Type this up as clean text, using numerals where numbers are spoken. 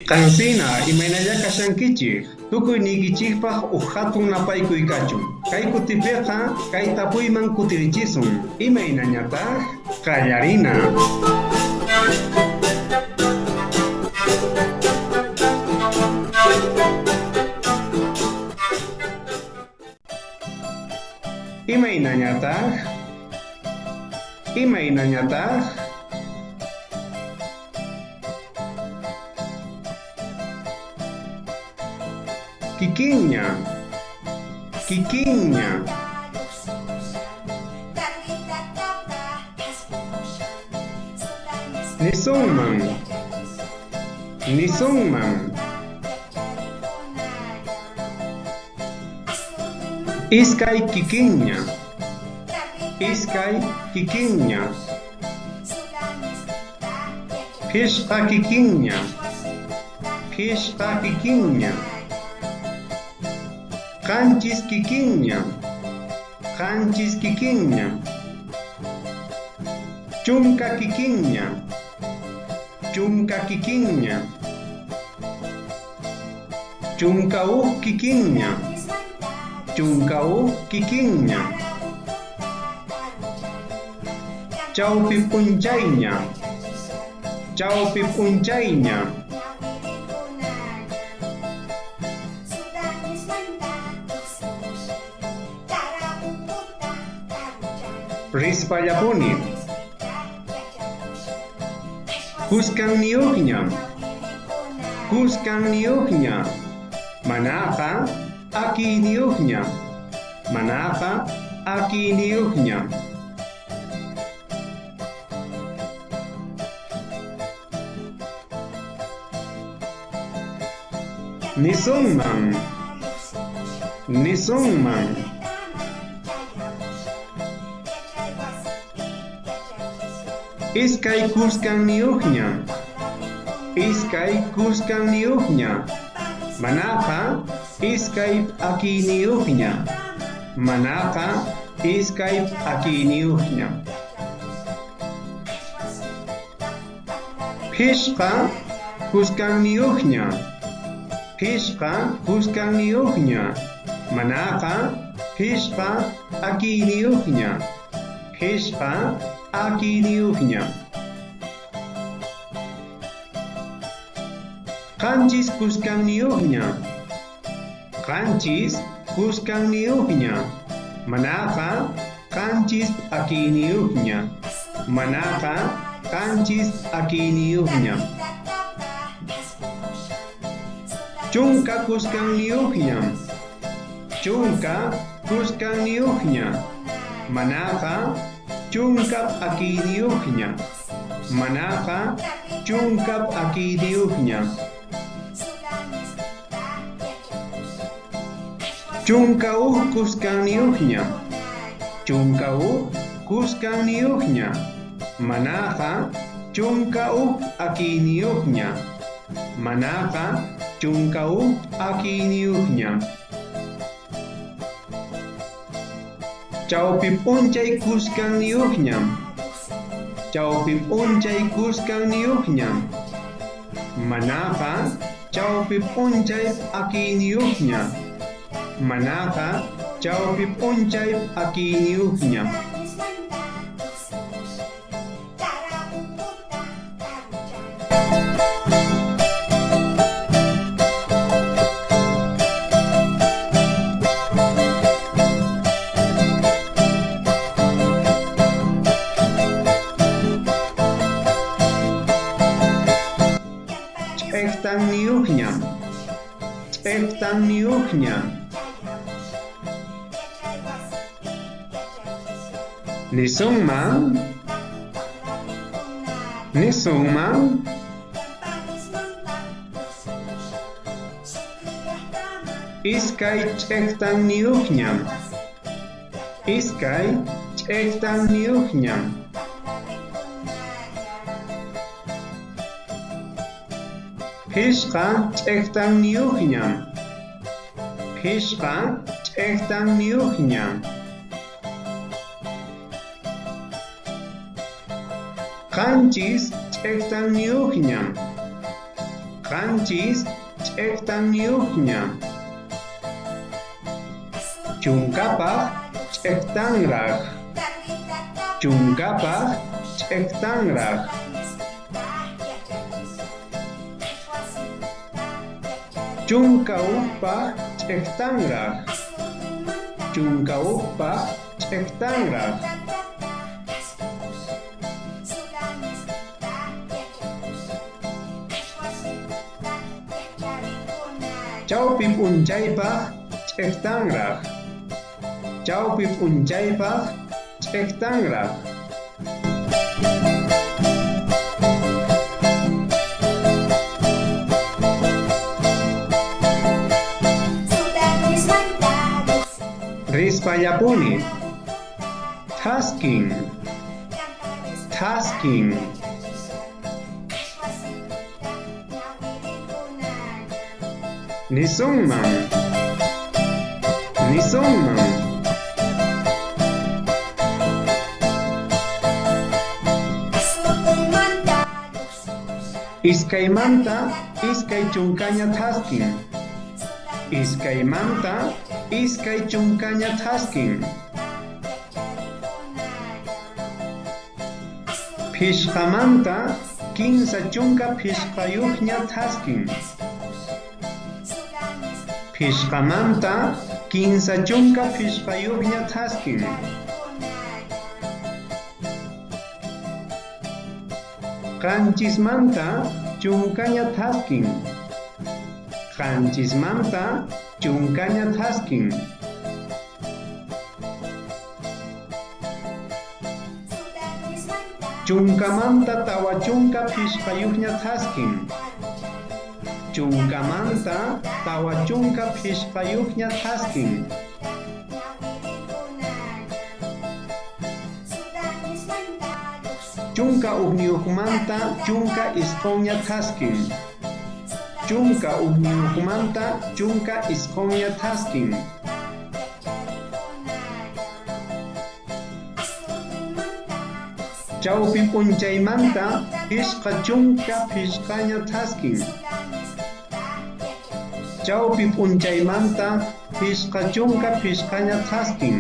Qansina, imaynalla kashankichej? Tukuyniykichejpaj uj jatun napaykuy kachun. Kay kutipeqa kay tapuyman kutirichisun, Imaynañataj? Qallarina. Imaynañataj? Imaynañataj? Kikinña, kikinña. Nisunman, nisunman. Iskay kikinña, iskay kikinña. Phishqa kikinña, phishqa kikinña. Qanchis kikinña, qanchis kikinña. Chunka kikinña, chunka kikinña. Chunka uj kikinña, chunka uj kikinña. Chawpi p'unchayña, chawpi p'unchayña. Rispallapuni. Kuskanniyojña, kuskanniyojña. Manaqa atiyniyojña, manaqa atiyniyojña. Nisunman, nisunman. Iskay kuskanniyojña, iskay kuskanniyojña. Manaqa iskay p'akiyniyojña, manaqa iskay p'akiyniyojña. Phishqa kuskanniyojña, phishqa kuskanniyojña. Manaqa phishqa p'akiyniyojña, phishqa p'akiyniyojña. Qanchis kuskanniyojña, qanchis kuskanniyojña. Manaqa qanchis p'akiyniyojña, manaqa qanchis p'akiyniyojña. Chunka kuskanniyojña, chunka kuskanniyojña. Manaqa chunka p'akiyniyojña, manaqa chunka p'akiyniyojña. Chunka uj kuskanniyojña, chunka uj kuskanniyojña. Manaqa chunka uj p'akiyniyojña, manaqa chunka uj p'akiyniyojña. Chawpi p'unchay kuskanniyojña, chawpi p'unchay kuskanniyojña. Manaqa chawpi p'unchay p'akiyniyojña, manaqa chawpi p'unchay p'akiyniyojña. Ch'ejtanniyojña, ch'ejtanniyojña. Nisunman, nisunman. Iskay ch'ejtanniyojña, iskay ch'ejtanniyojña. Phishqa ch'ejtanniyojña, phishqa ch'ejtanniyojña. Qanchis ch'ejtanniyojña, Qanchis ch'ejtanniyojña. Chunkapaj ch'ejtanraj. Chunkapaj ch'ejtanraj. Chunka ujpaj ch'ejtanraj. Chunka ujpaj ch'ejtanraj. Chawpi p'unchaypaj ch'ejtanraj. Chawpi p'unchaypaj ch'ejtanraj. Rispallapuni. Thaskin. Thaskin. Nisunman. Nisunman. Iskaymanta 20 chunkaña thaskin. Iskaymanta 20 chunkaña thaskin. Phishqamanta 35 ña thaskin. Phishqamanta 35 ña thaskin. Qanchismanta 10 ña thaskin. Qanchismanta 10 ña thaskin. Chunkamanta 45 ña thaskin. Chunkamanta 45 ña thaskin. 11 manta 19 ña thaskin. 11 manta 19 ña thaskin. Chawpi p'unchaymanta 55 ña thaskin. Chawpi p'unchaymanta 55 ña thaskin.